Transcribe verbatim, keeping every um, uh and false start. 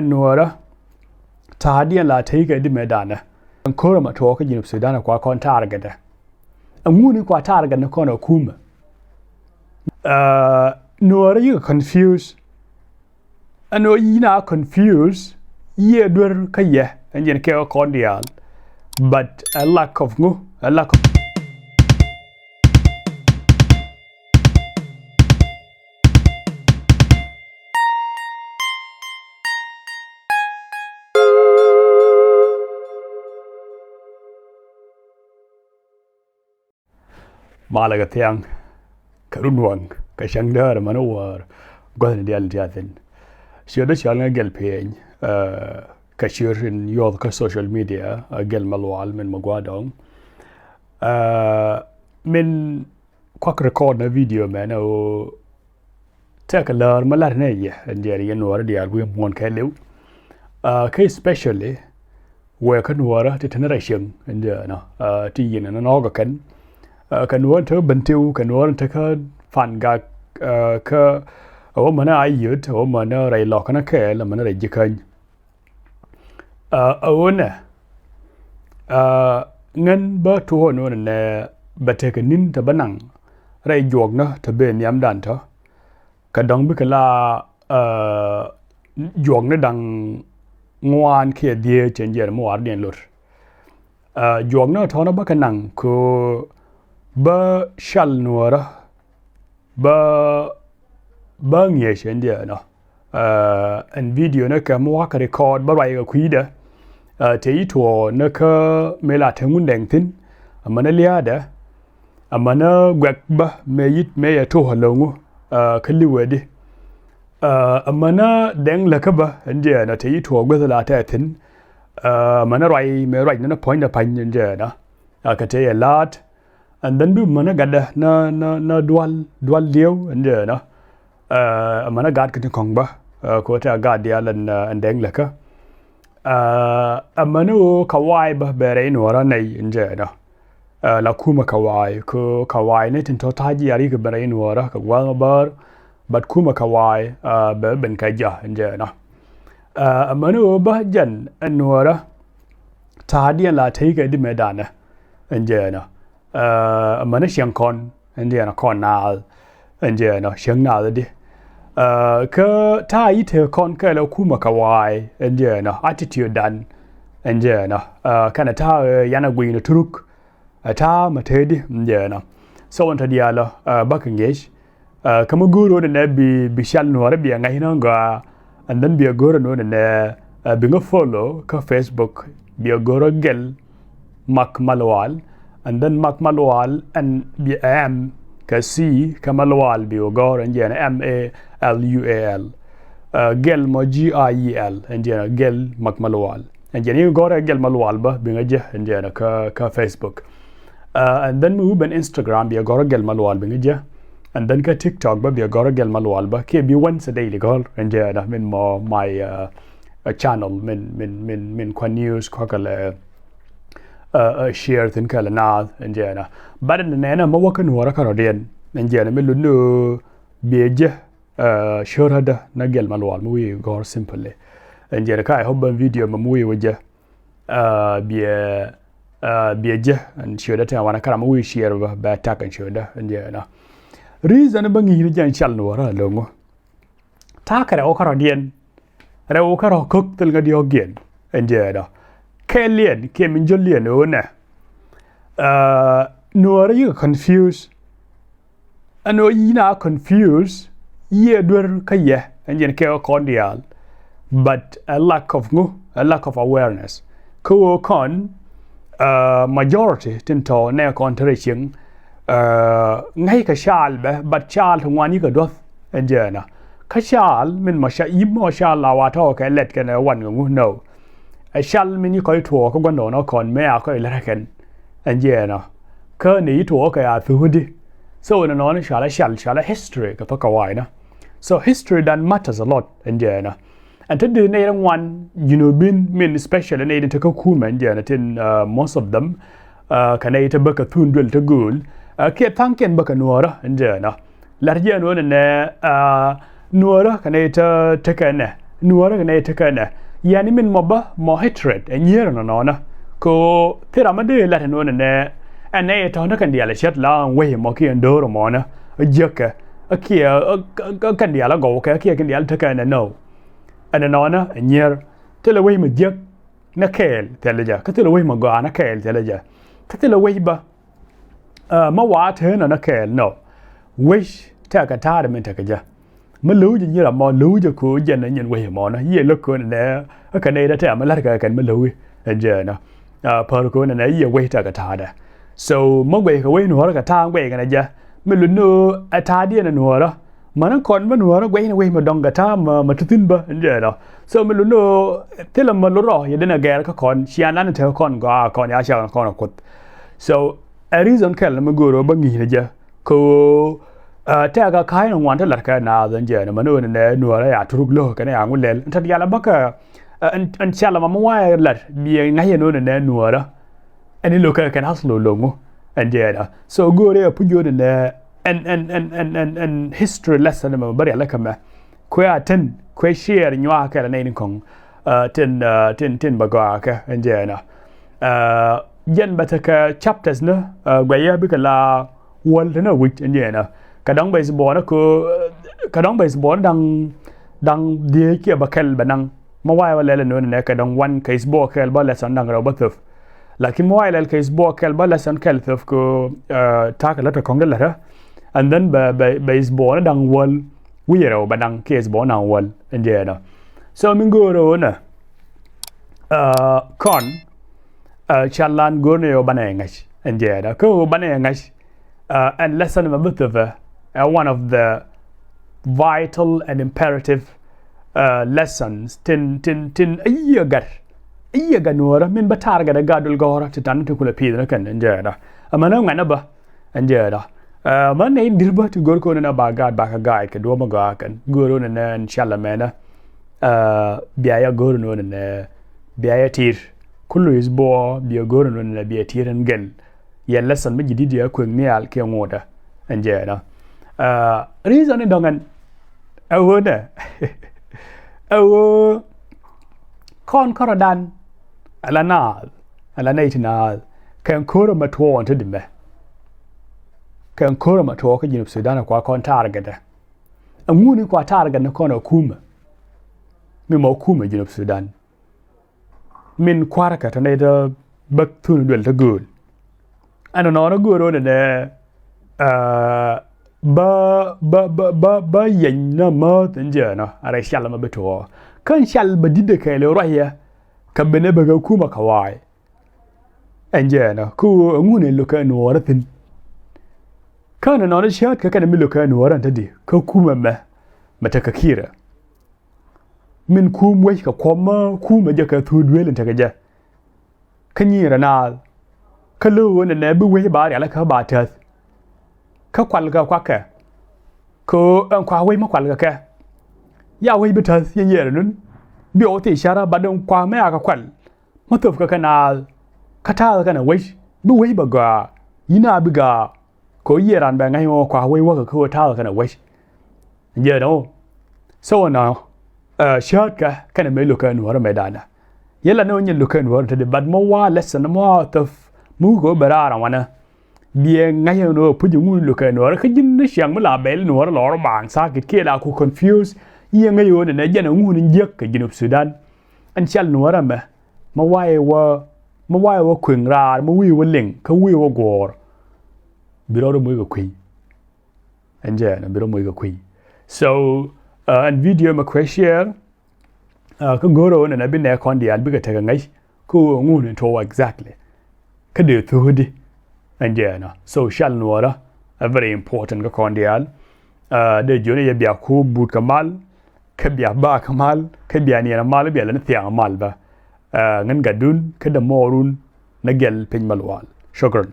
Nuära, tahadian la tei kedi me dane. Kora ma tuo ka Junub Sudan kwa kon target. Anguni kwa target na kon akuma. Uh, Nuära, you confuse. Ano ina confuse, ye dwer ka ye, and yen ke kon dial. But a lack of ngu, a lack of Mala ka thiang, ka runwang, ka shang dar man war, gwan dial diathin. Sio da shal nga gel peny, uh, ka share in yoth ka social media, uh, gel Malual men magwadong. Uh, men kwak record na video men o tek lar malar ne ye, and ye ye Nuära diar wi mon ka lew. Uh, ka especially, we ka Nuära ti tena rashing, and ye no, uh, ti yin na no ga kan. Uh, ka Nuära te bentiu, ka Nuära te ka fan ga, uh, ka, o mana ayut, o mana rai lok na ke, la mana rai jikan. Uh, awona, uh, ngan ba tuho no ne ba te ka nin ta banang, rai juog na ta be niam dan ta. Ka dang bi ka la, uh, juog na dang ngwan ke die chen jer mo ar dien lur. Uh, juog na tona ba ka nang ko ba shal Nuära, ba, ba ngie shen dia no. Uh, and video na ka mo ka record ba rai ka kuida. Uh, te ito na ka mela te ngundeng thin. Amana liada. Amana gwek ba me yit me ya to halongu. Uh, ka liwedi. Uh, amana deng la ka ba, and ye na te ito gwek la te thin. Uh, amana rai, me rai na na point da pany, and ye na. Uh, ka te ya lat. And then bi mana gada na, na, na dual, dual liu, and ye na. Uh, amana gad ka tin kong ba, uh, ko ta gad dia lan, uh, and deng la ka. Uh, amana o kawai ba bere Nuära nei, and ye na. Uh, la kuma kawai, ko kawai ne tin to taji ari ka bere Nuära, ka gwang bar, but kuma kawai, uh, be ben ka ja, and ye na. Uh, amana o ba jan, and Nuära, tahadian la tei kedi me dane, and ye na. Uh, amana sheng kon, and ye na kon na, and ye na, sheng na di. Uh, ka ta ite kon ka la kuma kawai, and ye na, attitude dan, and ye na. Uh, kana ta, uh, yana gwi na turuk, uh, ta ma te di, and ye na. So wan ta dialo, uh, ba ka ngesh, Uh, kama guru ne ne bi, bi shal Nuära bi a ngai na nga, and then bi a guru no ne ne, uh, bi nga follow ka Facebook, bi a guru gel Mak Malual, and then Mak Malual and bi a M ka C ka Malual bi a guru and ye na M A L U A L. Uh, gel mo G I E L, and ye na gel Mak Malual. And ye na guru gel Malual ba, bi nga je, and ye na ka, ka Facebook. Uh, and then mi u ben Instagram bi a guru gel Malual bi nga je. And then ka TikTok ba bi a guru gel Malual ba. Ke bi once a day di guru, and ye na min mo my, uh, a channel, min, min, min, min kwa news, kwa ka le, uh, uh, share thin ka le na, and ye na. But ne ne na ma wa ka Nuära ka rodien, and ye na mi lunu bi a je, uh, share da na gel Malual mi wi guru simply. And ye na ka, I hope ban video ma mi wi wa je. Uh, bi a, uh, bi a je, and share da te wana kara mi wi share ba, ba tak and share da, and ye na. Reason ba ngi ni jan shal Nuära longu. Ta ka re o ka rodien, re o ka ro kok tel nga di o gien, and ye na. Ke lien, ke min jo lien o ne. Uh, Nuära, you confuse. Ano ina confuse, ye dwer ka ye, and ye ke o kon dial. But a lack of ngu, a lack of awareness. Ko o kon, uh, majority tin to ne kon te reshing, uh, ngai ka shal be, but shal to ngwani ka doth, and ye na. Ka shal, min ma sha, imo shal la wa to ka let ka ne wan ngu, no. A shal min i koi tuo ka gwando no kon me a koi lera ken. And ye na. Ka ne i tuo ka ya thu di. So na no na shal a shal, shal a history ka to kawai na. So history dan matters a lot, and ye na. And te di ne rang wan, you know, bin, min especially ne di te ka kuma, and ye na, tin, uh, most of them, uh, ka ne te ba ka thun dwel te gul. Uh, ke thank ken ba ka Nuära, and ye na. Lar ye no ne, uh, Nuära ka ne te, te ka ne. Nuo̱ra kene i tekene. Yani min mo ba mo hatred e nyier na nona. Ko thira ma de lat nona ne. Ene to na kan dial shet la wei mo ki endoro mo na. Jeke. Akia kan dial go ke akia kan dial tekene no. Ene nona e nyier. Tele wei mo jek na kel tele ja. Ka tele wei mo go na kel tele ja. Ka tele wei ba. Ma wa te na na kel no. Wei te ka tare min te ka ja. Ma lu ja nyira mo lu ja ko ja na nyin wei mo na. Ye lo ko ne. Ka ne da te ma lar ka kan ma lu. En ja na. Par ko ne ye wei te ka tare. So ma wei ka wei no har ka ta wei ka na ja. Mi lu no a ta di na no ra. Mana kon ma nuo̱ra gwe na wei ma dong gata ma ma tutin ba njera. So mi lu no tela ma lu ro ya dena ger ka kon sian lan te kon ga kon ya sha kon kut. So a reason kel ma goro ba ngi na ja ko te ga kai na wan te lar ka na da njera ma no ne nuo̱ra ya turuk lo ka ne ya ngulel ta ya la ba ka an shala ma wa lar bi ngai no ne nuo̱ra. Ani lo ka kan haslo lo ngo. Njera. So goro ya pujo ne en en en en en en history lesson ma bari ala kama. Kwe a ten kwe share nywa ka la nain kong. Ten ten ten ba ga ka njena. Jen ba ta ka chapters na gwa ya bi ka la wal na wich njena. Ka dang ba is bona ko ka dang ba is bona dang dang die ki ba kel ba nang. Ma wai wa lele no ne ka dang wan ka is bo kel ba lesson dang ro ba tuf. Lakin mo ai lel ka is bo kel ba lesson kel thuf ko ta ka la ta kong la ra. And then ba ba ba is bo na dang wal. Wi ro ba dang ka is bo na wal. Njena. So min goro na. Kon chalan goro ne yo ba ne ngai. Njena. Ko ba ne ngai. And lesson ma bit of a one of the vital and imperative lessons tin tin tin a year gar a year gar nuora min ba tar gar ga dul gora ti tan ti kula pidna kan njera. Amana ngana ba njera. Mana ne dirba ti gor ko na ba gad ba ka gai ka doma ga kan goro na nan shala mena. Biaya goro no na biaya tir kulu is bo biaya goro no na biaya tir en gel. Ye lesson mi jididi a kweng ni al ke ngoda. Njena. Reason ni dongan. Awo na. Awo. Kon koro dan. Ala na. Ala na iti na. Ken koro ma tuo wante dime. Ken koro ma tuo ke Junub Sudan kwa kon target. Anguni kwa target na kon akuma. Mi ma akuma Junub Sudan. Min kwara ka tane da bak tunu duel ta gul. Ano no na gul ro ne ba ba ba ba ba ba yen na ma tan je na ara shala ma beto. Kan shal ba dide ka le roya ka bene ba ga kuma ka wai. Enje na ku ngune lo ka nuora tin. Kan no na shat ka kan mi lo ka nuora ta di ka kuma me. Mata ka kira. Min kum wei ka koma kuma ja ka thu duel ta ka ja. Ka nyira na ka lo ne ne bi wei ba ri ala ka ba ta. Ka kwal ka kwa ka. Ko an kwa wei ma kwal ka ka. Ya wei bi ta ya yera nun. Bi o te shara ba don kwa me aka kwal. Ma thof ka ka na ka ta ka na wei. Bi wei ba ga. Ina bi ga. Ko yeran ba ngai mo kwa wei wa ka ko ta ka na wei. Nje no. So na. Shot ka kana me luka nuara me dana. Yela no nyen luka nuara te de bad mo wa lesson mo wa taf. Mu ko berara wana. Bie ngai no puji ngun luka nuara ka jin ni shang mula bel nuara lor bang sakit ke la ku confuse. Ye ngai yo ne jana ngun njek ka Junub Sudan. An shal nuara me. Ma wai wa ma wai wa kwing rar ma wi wa ling ka wi wa gor. Biro ro mu ka kwing. Enje na biro mo ka kui. So an video ma kwe share ka goro na na bine kon di al bika tega ngai ku ngun to exactly. Ka de thu di. Enje na so shal nuara a very important ka kon di al. De jone ya bia ku but ka mal ka bia ba ka mal ka bia ni na mal bia la ni tiang mal ba. Ngan gadun ka da morun na gel pin malwal. Shukran.